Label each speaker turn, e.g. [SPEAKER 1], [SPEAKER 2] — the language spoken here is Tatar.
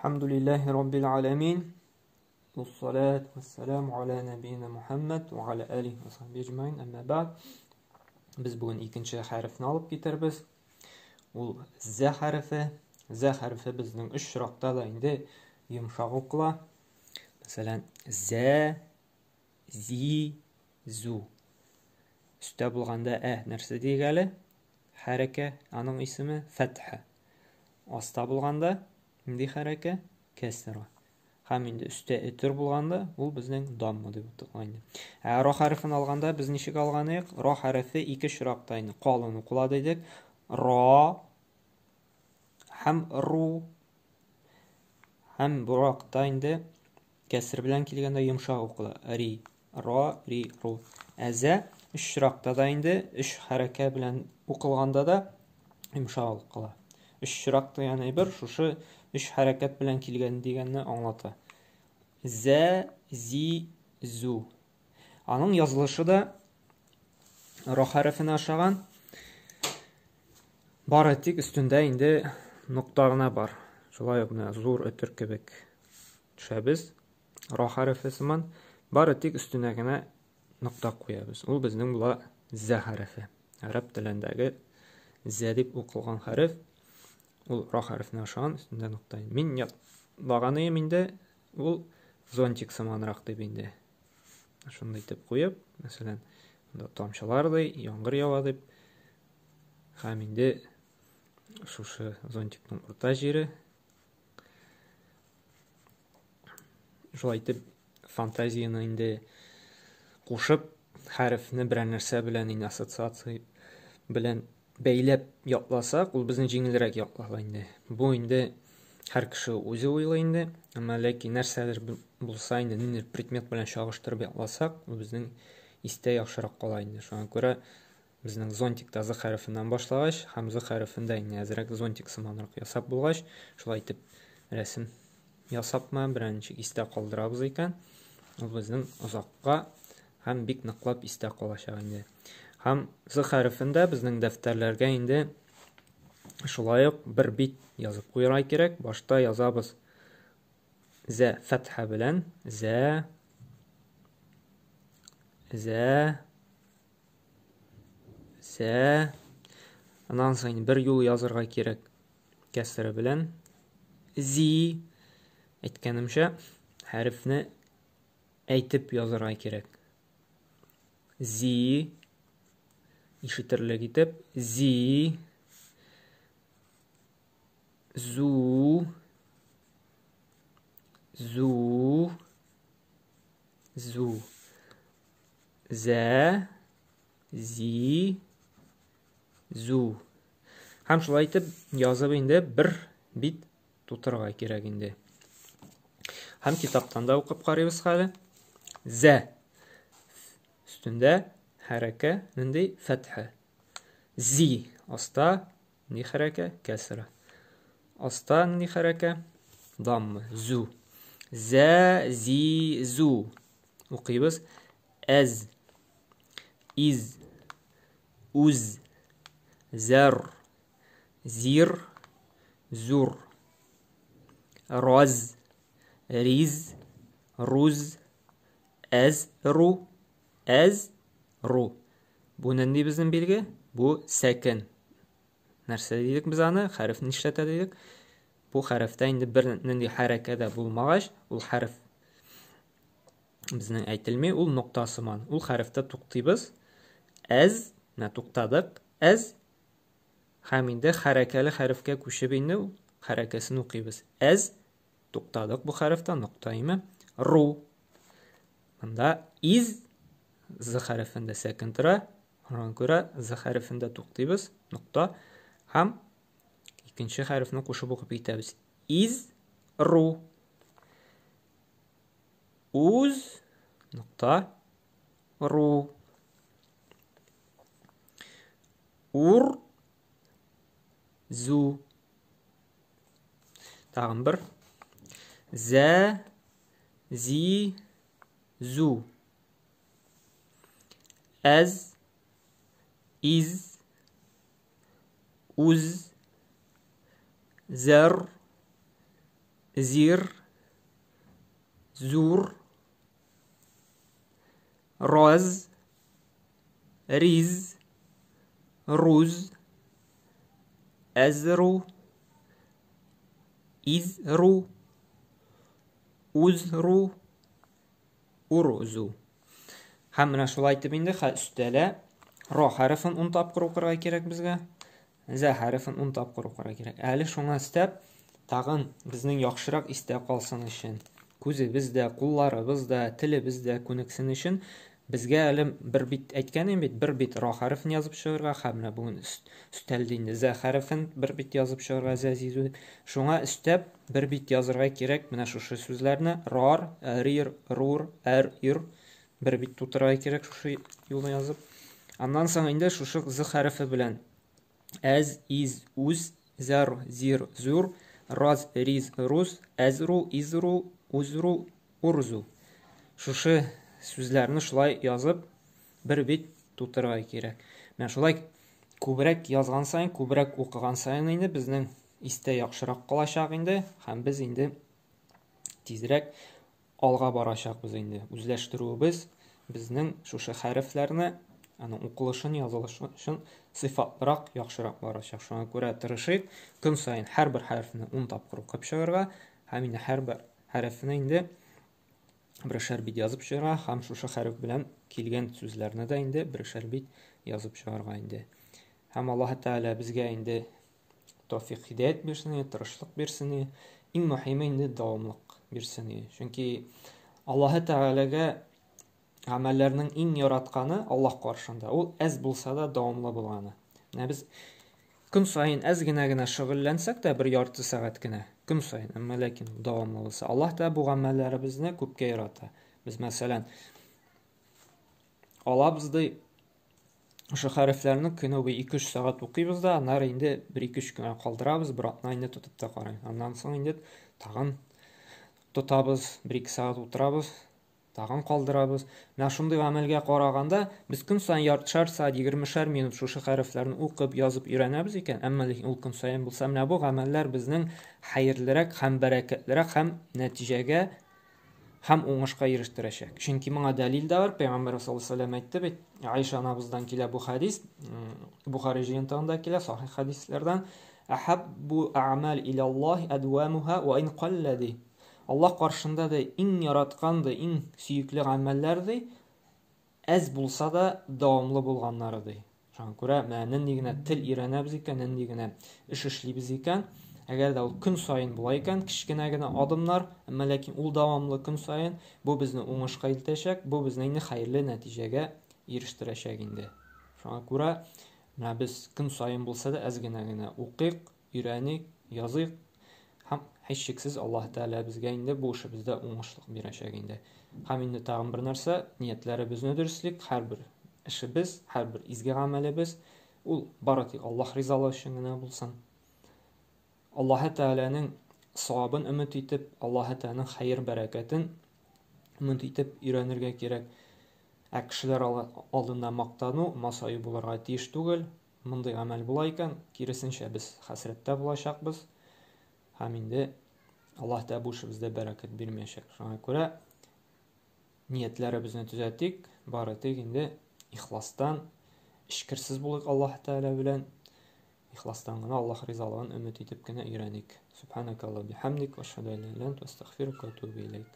[SPEAKER 1] Әлхәмдүлилләһи раббил аламин. Вассалату вассаламу аля нәбиина Мухаммад ва аля алихи ва сахбихи әҗмәин. Әмма бәгъд. Без бүген икенче хәрефне алып китербез. Ул зә хәрефе. Зә хәрефе безнең өч очракта да инде йомшак укыла. Мәсәлән, зә, зи, зу. Өстә булганда ә нәрсә дигәле? Әле? Хәрәкә, аның исеме фәтхә. Аста булганда нинди хәрәкә? Кәсра. Һәм инде өстә өтер булганда, ул безнең дамма дип атала инде. Ә ро хәрефен алганда без ничек алган идек? Ро хәрефе ике очракта инде калын укыла дидек. Ро һәм ру. Һәм бу вакытта инде кәср белән килгәндә йомшак укыла. Ри, ро, ри, ру. Ә зә өч очракта да инде өч хәрәкә белән укылганда да йомшак укыла. Өч очрак дигән әйбер шушы өч хәрәкәт белән килгән дигәнне аңлата. Зә, зи, зу. Аның язылышы да ро хәрефенә ошаган. Бары тик өстендә инде нокта гына бар. Шулай ук менә зур өтер кебек төшәбез. Ро хәрефе сыман. Бары тик өстенә генә нокта куябыз. Ул безнең була зә хәрефе. Гарәп телендәге зә дип укылган хәреф. Ул ро хәрефенә ошаган, өстендә нокта. Мин ятлаганыем инде, ул зонтик сыманрак дип инде. Шундый итеп куеп, мәсәлән, монда тамчылар ди, яңгыр ява дип. Һәм инде шушы зонтикның урта җире. Шулай итеп фантазияне инде кушып, хәрефне берәр нәрсә белән инде ассоциация белән бәйләп ятласак, ул безне җиңелрәк ятлала инде. Бу инде һәр кеше үзе уйлый инде, әмма ләкин нәрсәдер булса инде, ниндидер предмет белән чагыштырып ятласак, ул безнең истә яхшырак кала инде. Шуңа күрә безнең зонтикта з хәрефеннән башлагач һәм з хәрефендә инде әзрәк зонтик сыманрак ясап булгач, шулай итеп рәсем ясапмы, берәр ничек истә калдырабыз икән, ул безнең озакка һәм бик ныклап истә калачак инде. Һәм з хәрефендә безнең дәфтәрләргә инде шулай ук бер бит язып куярга кирәк. Башта язабыз зә фәтхә белән, зә, зә, зә. Аннан соң бер юл язырга кирәк кәсре белән. Зи, әйткәнемчә, хәрефне әйтеп язырга кирәк. Зи, ишетерлек итеп, зи, зу, зу, зу, зә, зи, зу. Һәм шулай итеп язып инде бер бит тутырырга кирәк инде. Һәм китаптан да укып карыйбыз хәле. Зә. Өстендә хәрәкә нинди? Фәтхә. Зи. Аста ни хәрәкә? Кәсра. Аста нинди хәрәкә? Дамма. Зу. Зә, зи, зу. Укыйбыз. Әз. Из. Үз. Зәр. Зир. Зур. Раз. Риз. Руз. Әз. Ру. Әз. Ру. Бу нинди безнең билге? Бу сәкен. Нәрсә дидек без аны? Хәреф нишләтә дидек? Бу хәрефтә инде бер нинди хәрәкә дә булмагач, ул хәреф безнең әйтелми, ул нокта сыман. Ул хәрефтә туктыйбыз. Әз, менә туктадык. Әз һәм инде хәрәкәле хәрефкә күчеп инде ул хәрәкәсен укыйбыз. Әз туктадык бу хәрефтә, нокта име. Ру. Монда из з хәрефендә сәкен тора. Шуңа күрә з хәрефендә туктыйбыз, нокта һәм икенче хәрефне кушып укып китәбез. Из ру. Үз нокта ру. Ур зу. Тагын бер. Зә, зи, зу. Әз, из, үз, зәр, зир, зур, раз, риз, руз, әзру, изру, узру, урзу. Һәм менә шулай итеп инде өстәлә ро хәрефен 10 тапкыр укырга кирәк безгә. Зә хәрефен 10 тапкыр укырга кирәк. Әле шуңа өстәп, тагын безнең яхшырак истә калсын өчен, күзебез дә, кулларыбыз да, телебез дә күнексен өчен безгә әле бер бит әйткән идем бит, бер бит ро хәрефен язып чыгарга, һәм менә бүген өстәлде инде зә хәрефен бер бит язып чыгарга, зә зизу. Шуңа өстәп бер бит язырга кирәк менә шушы сүзләрне: рар, рир, рур, әр, ир. Бер бит тутырырга кирәк шушы юлны язып. Аннан соң инде шушы з хәрефе белән әз, из, үз, зәр, зир, зур, раз, риз, рус, әзру, изру, узру, урзу. Шушы сүзләрне шулай язып бер бит тутырырга кирәк. Менә шулай күбрәк язган саен, күбрәк укыган саен инде безнең истә яхшырак калачак инде һәм без инде тизрәк алга барачакбыз инде. Үзләштерүебез безнең шушы хәрефләрне, аның укылышын, язылышын сыйфатлырак, яхшырак барачак. Шуңа күрә тырышыйк, көн саен һәрбер хәрефне 10 тапкыр укып чыгарга һәм инде һәрбер хәрефне инде берешәр бит язып чыгарга һәм шушы хәреф белән килгән сүзләрне дә инде берешәр бит язып чыгарга инде. Һәм Аллаһ Тәгалә безгә инде тәүфик хидәят бирсен, тырышлык бирсен, иң мөһиме инде дәвамлык бирсен. Чөнки Аллаһ Тәгаләгә гамәлләрнең иң яратканы Аллаһ каршында ул әз булса да дәвамлы булганы. Менә без көн саен әз генә генә шөгыльләнсәк тә, бер ярты сәгать кенә көн саен, әмма ләкин дәвамлы булса, Аллаһ та бу гамәлләребезне күпкә ярата. Без, мәсәлән, алабыз ди Ошо хәрефләрне көне буе 2-3 сәгать укыйбыз да, аннары инде 1-2-3 көнгә калдырабыз, бер атна инде тотып та карыйм. Аннан соң инде тагын тотабыз, 1-2 сәгать утырабыз, тагын калдырабыз. Менә шундый гамәлгә караганда, без көн саен яртышар сәгать, егермешәр минут шушы хәрефләрне укып, язып өйрәнәбез икән, әмма ләкин ул көн саен булса, менә бу гамәлләр безнең хәерлерәк һәм бәрәкәтлерәк һәм нәтиҗәгә һәм уңышка ирештерәчәк. Чөнки моңа дәлил дә бар. Пәйгамбәр саллаллаһу алейһи вәсәлләм әйтте бит, Аиша анабыздан килә бу хәдис, Бухари җыентыгында килә, сахих хәдисләрдән. Әхәббу а'мал илаллаһи адвамуха ва ин қалла ди. Аллаһ каршында да иң яраткан да, иң сөекле гамәлләр ди, әз булса да дәвамлы булганнары ди. Шуңа күрә менә нинди генә тел өйрәнәбез икән, нинди генә эш эшлибез икән, әгәр дә ул көн саен була икән, кечкенә генә адымнар, әмма ләкин ул дәвамлы көн саен, бу безне уңышка илтәчәк, бу безне инде хәерле нәтиҗәгә ирештерәчәк инде. Шуңа күрә менә без көн саен булса да әз генә генә укыйк, өйрәник, языйк һәм һичшиксез Аллаһ Тәгалә безгә инде бу эшебездә уңышлык бирәчәк инде. Һәм инде тагын бер нәрсә, ниятләребезне дөреслик, һәрбер эшебез, һәрбер изге гамәлебез ул бары тик Аллаһ ризалыгы өчен генә булсын. Аллаһ Тәгаләнең савабын өмет итеп, Аллаһ Тәгаләнең хәер-бәрәкәтен өмет итеп өйрәнергә кирәк. Ә кешеләр алдында мактану, масаю булырга тиеш түгел. Мондый гамәл була икән, киресенчә, без хәсрәттә булачакбыз һәм инде Аллаһ та бу эшебездә бәрәкәт бирмәячәк. Шуңа күрә ниятләребезне төзәтик, бары тик инде ихластан, эчкерсез булыйк Аллаһ Тәгалә белән. Ихластан гына Аллаһ ризалыгын өмет итеп кенә өйрәник. Субханакаллаһ бихамдик, ва ашһаду ан ла иляха илля анта, астагфирука ва атубу илейк.